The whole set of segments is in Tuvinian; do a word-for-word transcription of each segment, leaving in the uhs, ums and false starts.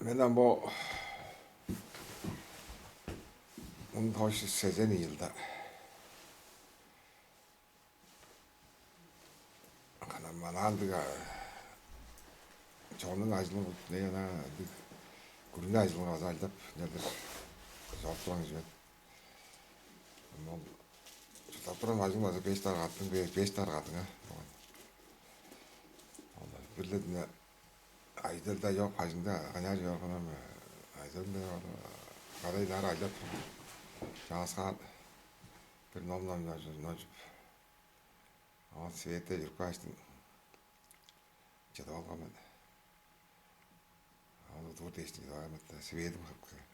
Мен ам бо муң товчу сезен ийилде кана манаандыг чоннуң ажылын не ана ындыг күрүнү ажылын база ажылдап, неdir, чоруп турган кижи мен. Ол чурттап турган бажың база беш даргаттың беш даргадыңа болган. Ол бир-ле дүне айдалда ёк бажыңда каяар чоргунам айдалда кадай даар айлап чааскаан бир ном ном ножуп, аңаа свете жүрүп кааштың чыдып алган мен. Ол удуур дээштиң чыдып алган мен. Светим хап кээр.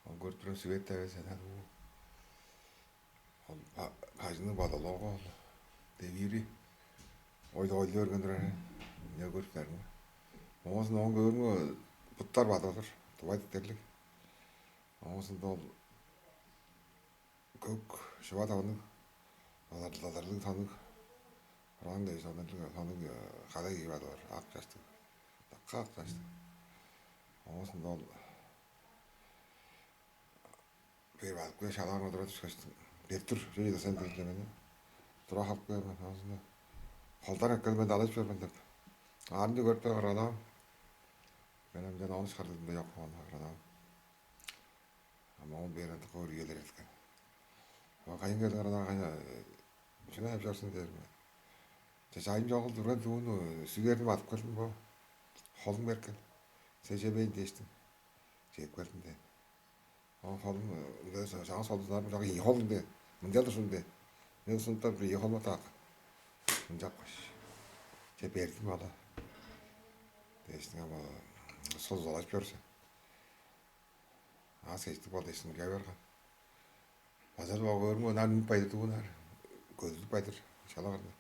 Ол көрүп турам, свет эвес ана дуу. Ол бажыңның бодалоого ол девири ойда ойлу берген турар. Не көрүптарың? Оозун оон көөрүңө буттар бадып отур, тува диктерлиг. Оозунда ол көк шыва тавыныг, базарлыг таныг, уран дээш сонурлуг сонуг кадай киип алып бар, ак чаштыг, дакка ак чаштыг. Оозунда ол бир бадып кээр шалаан одура түшкештиң, бертүр чөй да сен дилдемени тура халып кээр мен оозунда. Холдар эккел мен далай чор мен деп. Аарынче көрүп каан ыранаам. Мен ам жана он үч харлыгымда жок болган ыранаам. Ама ол бээр ындык көөр үелер эрткен. Кайын келдиң ырана кайын чүнү ап чорсуң дээрим. Чачайым чогул турган дууну сүгерни бадып келдим бо. Холуң берген. Сен чемейин дээштиң. Чээп келдим дээн. Ол холум чаңгыс холдузунар бужак ийи холуң дээн. Мынча турзун дээн. Мен сунуптар бир ийи холума таакан. Мынчапкаш. Че бердим ала. Дээштиң ама сол залажып чорсун. Аас эжиктиг бол дээштиң кээ барган. База-ла богоорунга ынаар үнүп байдыр дуугунаар, көдүлүп байдыр, чала кырнар.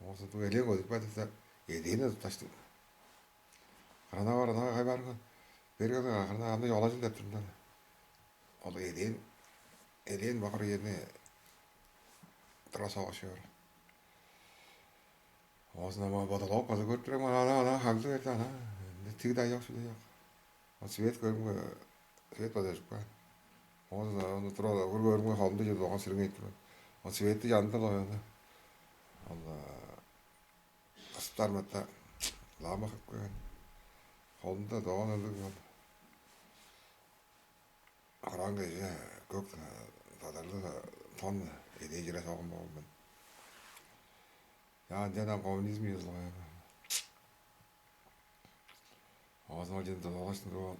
Оозу дуг элээн көдүлүп байдырда, элээн туташтыг. Кырана бар, ынаа кай барган. Берген кырана анда чолажыл деп турумда. Ол элээн элээн бакыр ийени тура согуш чоор. Оозун ама бодалоок база көрүп турам, ана ана ана хагды берди ана. Тиги дайок шуду жок. Ол свет көрүмге свет база чуп каан. Оозун аны тура көрүмге холунда чыдып оган сириңейт турган. Ол светти жанында ояны. Ол кыстар мата лама кып каан. Холунда доган ындыг ол. Кыран кеже көк тадарлы тон эдей чире согун болган мен. Я ынчан коммунизм ёзулгай. Оозун ол жын дулалаштың ол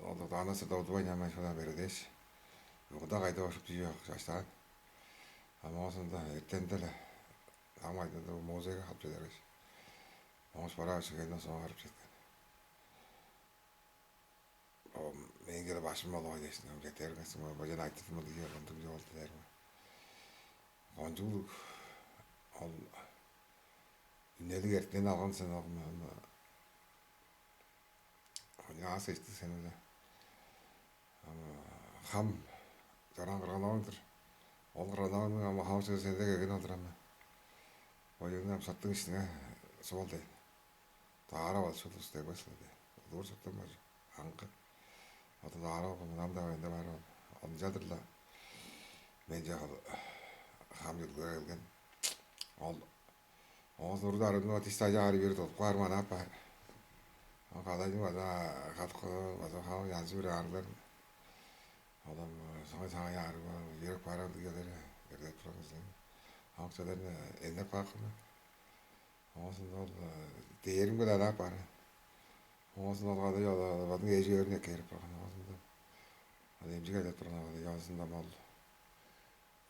ол даанасы да удубайн амай шудан бередеш. Угда кайда башып жиже чаштаан. Ама оозунда эртенде эле ам айдында музейге халып чедергеш. Оңуш бараачы кенде соңарып четкен. Мээң келе башым болуп айлаштың кетерин кастың бо жана айтып мындыг жер ындыг жок болду дээрим. Кончуглуг ол үнелиг эртинен алган сен ол аас эстиг сен эле хам чораан кырган оон-дур. Ол кырган оонуң ама хам сөзү сенде келген ол-дур ама. Боюңну ам саттың иштиңе суп ол дейн. Даарап алчы улус дегбес-ле де. Улуур чурттан бар. Аңгы. Оду даарап алган мынам-даа байында бар ол. Ынчалдыр-ла мен жагыл хам чыдылга келген. Ол оон урда арымны тис ажа аарый бир тудуп каар манап бар. Кадайдың база кадыкы база хам янчы бир аарыглар. Адам саңай саңай аарыг бар, йөрек баран дигелер эрдеп турган кижи. Амчаларны эндеп каапкан. Оозунда ол дээримге дадап баар. Оозунда ол кадай бадың эжи өөрүнү эккээрип барган оозунда. Ал эмчиге деп турган кадай оозунда мол.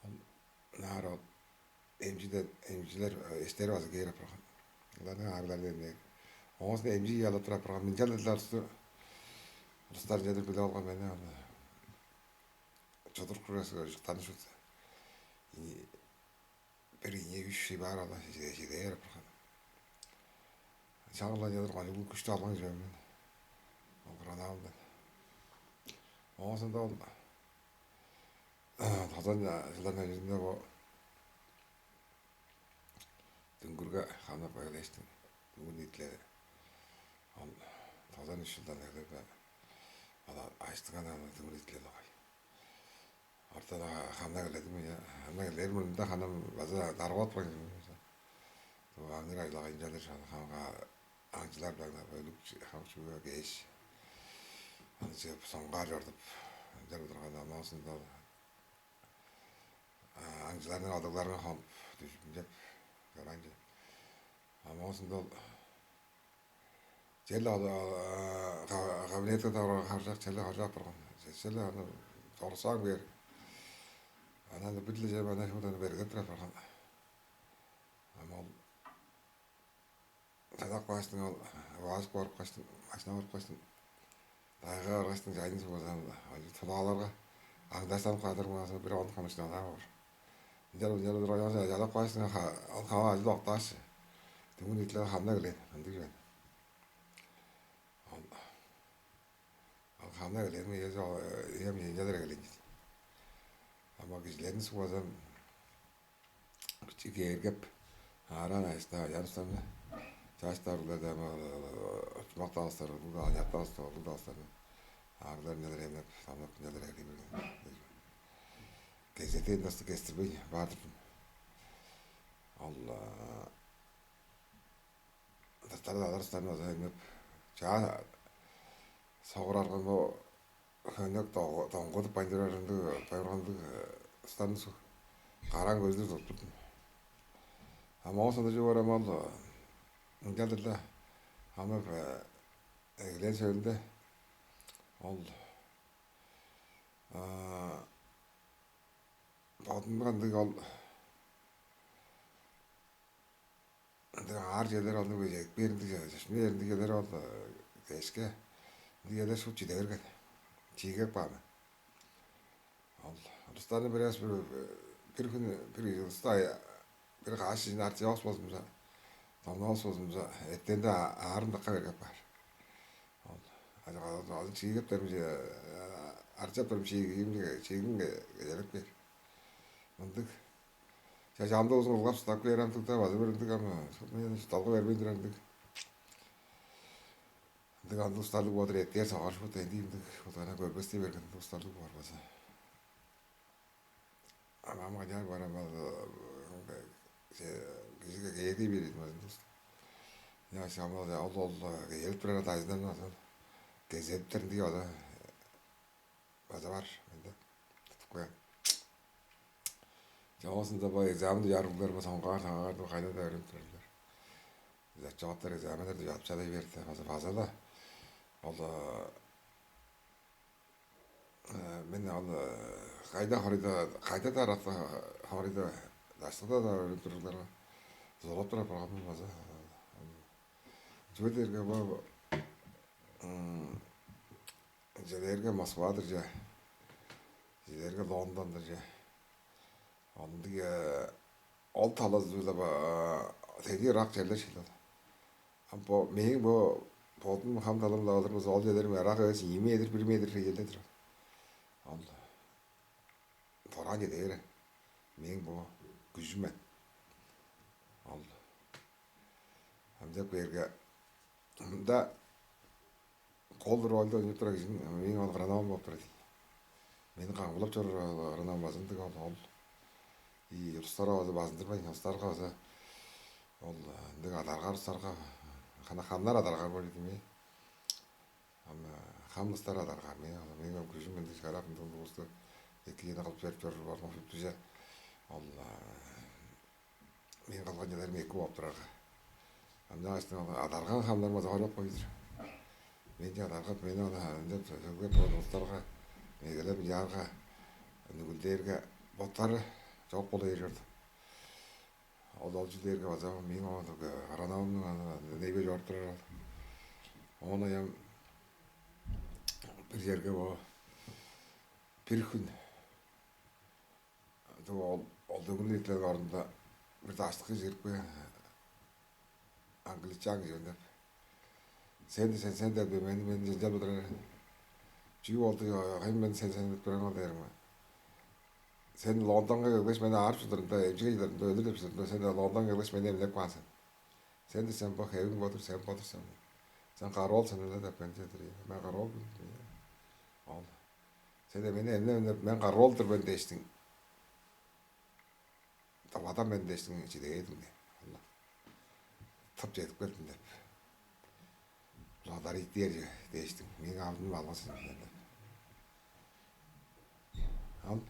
Ол наар ол эмчиден эмчилер эстери база кээрип барган. Оларның аарылары эмнээр. Оозунда эмчи ыялап турап барган. Мынчалдыр улустар чедир билип алган мени аны. Чудур кургасы таныш болза. Бир ийне үш шибаар ала чиде чиде ярып турган. Чагылан чыдыр кончуглуг күштү алган чүве мен. Ол гранаалдан. Оозунда ол тозан жылдан өжүнде бо дүңгүрге хамнап байлаштың. Дүңгүр ниитилери. Ол тозан үш чылдан эгелеп, ала аштыган аны дүңүр итлел огай. Ортада хамнак эледим я. Хамнак элер мурнунда ханам база дарып атпайн. Аңгыр айлага ынчалыр хамга аңчылар биле бөлүк хамчуга кээш. Аны чыып соңгаар чордуп, ынчалыр турган амаасында ол аңчыларның алдыгларынга хонуп, дүжүмчеп чораан че. Амаасында ол черле кабинетке таварга харжак, черле харжак турган. Черле аны дорсаң бээр. Анан бир-ле чеп ана шуут аны бергеп турат барган. Ама ол чадап кааштың, ол вазып барып кааштың, машина барып кааштың, дайга баргаштың, чайын сугазан тулааларга аңдаштанып каадыр маңазы бир он камыштан аңаа боор. Ынчаар ынчаар турган чадап кааштың, ол хава ажыл октааш, дүңүн итлер хамна келген ындыг чүвен. Ол хамна келерин эжи эм ынчалар келген чүве. Ама кижилерин сугазан бичи кээргеп, ааран айыста аян устарны чаштар улада чумак талыстар улуг аняк талыстар улуг талыстарны аарылар нелер эмнеп самнап нелер эглей берген. Кезетен дасты кестирбей баадырдым. Ол дыртары алар устарны оза эмнеп чаа согур арган бо хөнек доңгудуп байндырар ындыг байыргандыг устарны караң көзүлүр туруп турдум. А моон сондур чугур амал ынчалдыр-ла аны эгелээн сөөлүнде ол бодунга ындыг ол ындыг аар черлер ол ындыг эжип бээр ындыг чешме бээр ындыг черлер ол кешке ындыг черлер шуут чиде берген. Чиигеп каан. Ол улустарны бир эвес бир бир хүн бир улуста бир каш чижин арчывас болзумза, домнавас болзумза, эртенде аарын дыка берге апаар. Ол азы чиигеп берим арчап берим чиигимге чиигимге эжелеп бээр. Мындыг ча чамдык узун кылгап сыдап кээр амтыгда база бир ындыг ам шупту чуртталга бербейн турар ындыг. Ындыг андыг устарлыг болдур эттээр согар шуут эндии ындыг шуут ана көрбестей берген устарлыг боор база. Ам ам канчаар барамал кижиге кээдей берет мазын дус. Я шамал ол ол кээрип турар дайзындан база кезедиптер ындыг база база бар менде. Тутуп коян. Чаваасында бо экзаменди чарыглар бо соңгаар саңаар деп кайда да өөрүнүп турарлар. Зачеттер экзаменнерди чалып чадай берди база база-ла ол мен ал кайда хорида кайда да аракта хорида даштыда да өөрүнүп турарларга золоп турар программа база. Чүге дээрге бо Желээрге Москвадыр че, желээрге Лондондур че. Ондуге ол талазы-биле тедир ак черлер шилел. А бо мээң бо бодум хам талымда алыр болза ол черлерим ырак эвес ийи метр бир метр хеелде турар. Ол дораан чеде бере. Мээң бо күжүм мен. Ол ынчап кээрге мында кол рольду ойноп турар кижиң мээң ол граном болуп турар дий. Мени камгылап чоруур граном базындыг ол ол и улустарга база базындырбайн улустарга база ол ындыг адаргар улустарга хана хамнар адаргар болду дий мээ. Ам хам улустар адаргар мээ мээң күжүм ындыг чыгарак ындыг улусту эки кылып берип чоруур болзун шуптуже ол Мен кылган чүвелерим эки болуп турарга. Ынчангаш адарган хамнарым база хоруп койдур. Мен же адаргап, мени ынчап сөглеп турган улустарга, мегелеп ынчаарга, нүгүлдээрге боттары чок болу бээр чорду. Ол ол чүлдээрге база мээң оон короновну небе чоруп турар ол. Оон аям бир черге бо бир хүн Ол ол дөгүн эртилел орунда бир даштыкы чыгырып келген англичан кижи деп. Сен сен сен деп мен мен жынчал быдырар. Чүү болду кайын мен сен сен деп турарың ол дээрим. Сен Лондонга келгеш мени аарып чыдырында, эмчиге чыдырында, өлүр деп чыдырында, сен Лондонга келгеш мени эмнеп каан сен. Сен десем бо хевиң бодур, сен бодур сен. Сен каравыл сен эле деп мен чедир. Мен каравыл билдим. Ол. Сен де мени эмне эмне мен каравыл-дур мен дээштиң. Тавадан мен дээштиң чидегейдиң де. Тып чедип келдим деп. Ладар иттиер дээштиң. Мээң алдым алган сен деп. Ал